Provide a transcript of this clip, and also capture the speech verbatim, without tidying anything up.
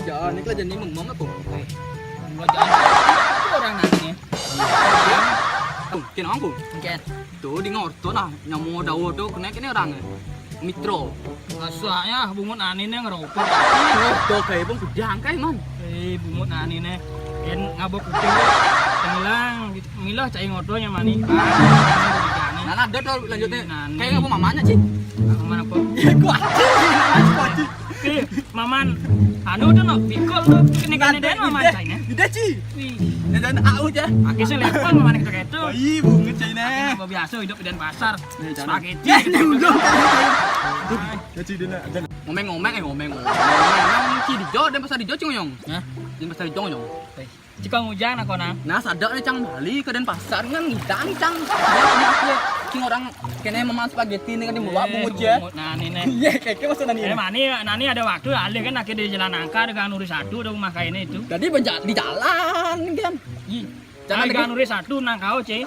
Jangan, ini kan jadi ngomong apa? Gua jangan. Itu orang nanya. Tuh, kena aku. Mungkin. Tuh, di ngorto nah, nyamuk dawa tuh, kena kena orang. Mitro. Rasanya bungut nani nih ngeropok. Tuh, kayak bung kudang kayak man. Eh, bungut nani nih. Yen ngabok kuping. Tenggelang, milah cai ngodo nyamani. Nah, nah, ada tuh lanjutnya. Nani. Kayak apa mamanya sih? Mana kok? Iya, gua. Gua sih. Eh, maman, anu tuh no, pikul tuh, kene-kene deh maman cai nih. Udah, Ci. Wih. Ya, dan au aja. Akhirnya level maman itu kayak itu. Ih, bungut cai nih. Biasa hidup di Denpasar. Spaghetti. Ya, udah. Aduh, ya, Ci, dia ada. Ngomeng-ngomeng, eh, ngomeng-ngomeng. Ngomeng, Ci, di Jo, Denpasar di Jo, Ci, ngoyong. Hah? Denpasar di Jo, ngoyong. Cika ngujang aku nang. Nah, sadar nih cang balik ke Denpasar kan ngidang cang. Dia punya dia, cing orang kene maman spaghetti nih kan dibawa bungut ya. Nah, ini nih. Iya, kayak kayak maksud nani. Eh, mani, nani ada waktu alih kan akhirnya di jalan angka dengan nuri satu ada rumah kayak ini itu. Jadi benja-, di jalan kan. Ih, jalan Ganuri satu nang kau, Ci.